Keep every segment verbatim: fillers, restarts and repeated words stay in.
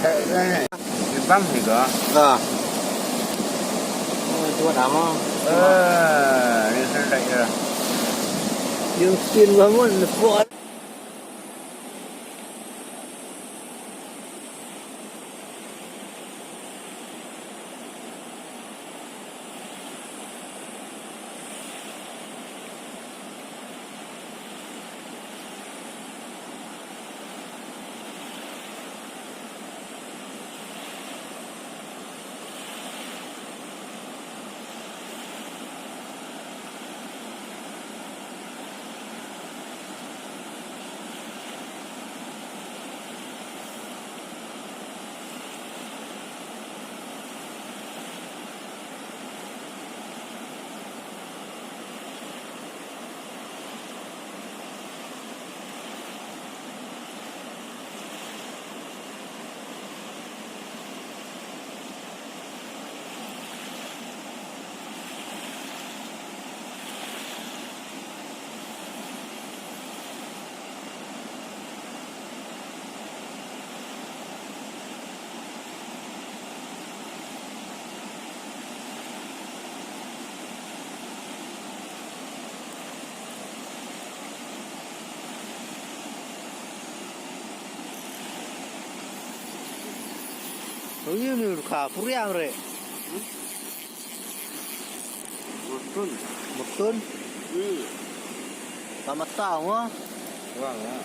Bang ni ko. Ah. Oh, itu ada mo. Eh, ni sudah ya. Yung skin bangun, sport. Ui, ui, ui, ka puriam re. Mutun. Mutun? Hmm. Ka mata mo? Wang, ah.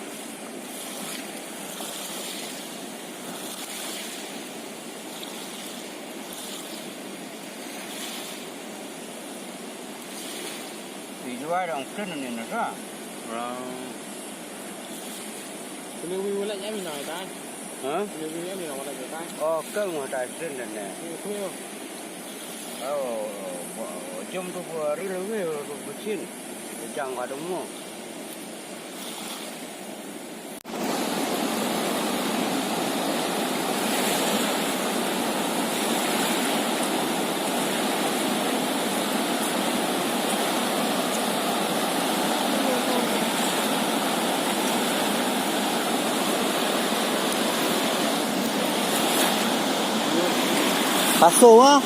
Di jual dong ken ni na sa. Wang. Kene wi wala ya mi na ta. Ha? Kene wi ya mi na wala ta. Oh, kau mo ta ken ne. Ni kene. Oh, jom tu ko ri lo wi ko chin. Jang ka dong mo. Paso ah.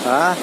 Ha?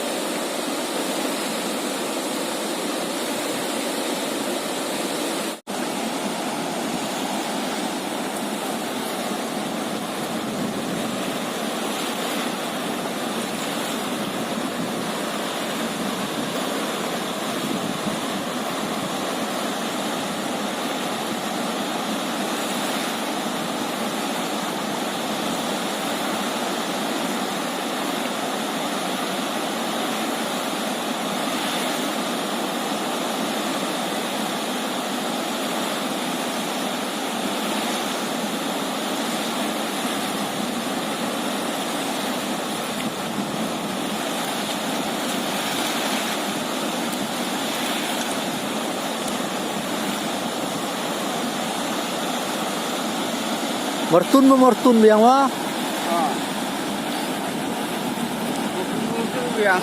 Martun ba martun biang wa. Ah. Martun, martun biang.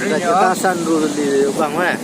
Ri nyo. Kita san ru di bang wa.